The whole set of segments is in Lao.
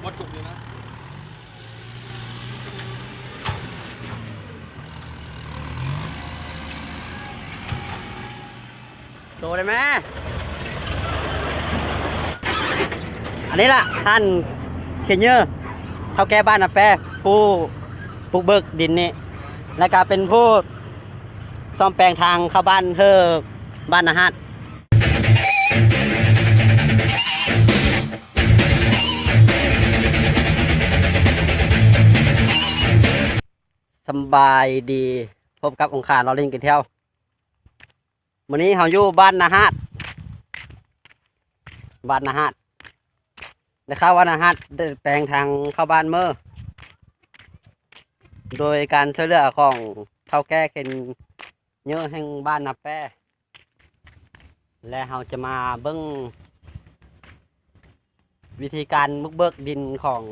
ໝົດທຸກຢູ່ນະ. ໂຊໄດ້ແມ. ອັນນີ້ລະ ທ່ານເຄເຢີ ເຖົ້າແກ່ບ້ານນາແປ ຜູ້ບຸກເບີກດິນນີ້ ແລະກະເປັນຜູ້ສ້ອມແປງທາງເຂົ້າບ້ານເຮີ ບ້ານນາຫາດ. ສຳບາຍດີ ພົບກັບອົງຄານລໍລິງກິນທ່ຽວ. ມື້ນີ້ເຮົາຢູ່ບ້ານນາຫາດ ບ້ານນາຫາດ ໄດ້ຂ່າວວ່ານາຫາດໄດ້ແປງທາງເຂົ້າບ້ານເມີ ໂດຍການຊ່ວຍເຫຼືອຂອງເຖົ້າແກ່ເຄເຢີແຫ່ງບ້ານນາແປ ແລະເຮົາຈະມາເບິ່ງວິທີການບຸກເບີກດິນຂອງ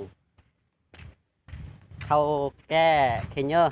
ເຖົ້າແກ່ເຄເຢີ.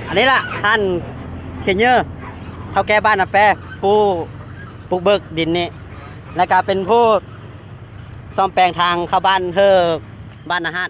ອັນນີ້ລະ ທ່ານເຄເຢີ ເຖົ້າແກ່ບ້ານນາແປ ຜູ້ບຸກເບີກດິນນີ້ ແລະກະເປັນຜູ້ສ້ອມແປງທາງເຂົ້າບ້ານເຮີ ບ້ານນາຫາດ.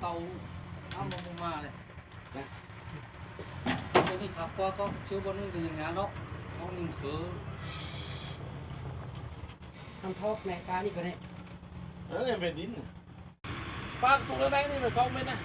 ເຂົາເອົາມາບໍ່ມາເລີຍນະ. ໂຕນີ້ຄັກກວ່າ ກໍຊື່ບໍ່ໜຶ່ງກໍຍັງງາມເນາະ ຂອງໜຶ່ງຄື ນ້ຳທອກແມ່ການີ້ກໍໄດ້. ເອີ ແມ່ນດິນ ປາກຕຸກແລ້ວໄດ້ນີ້ ແມ່ນທອກແມ່ນນະ.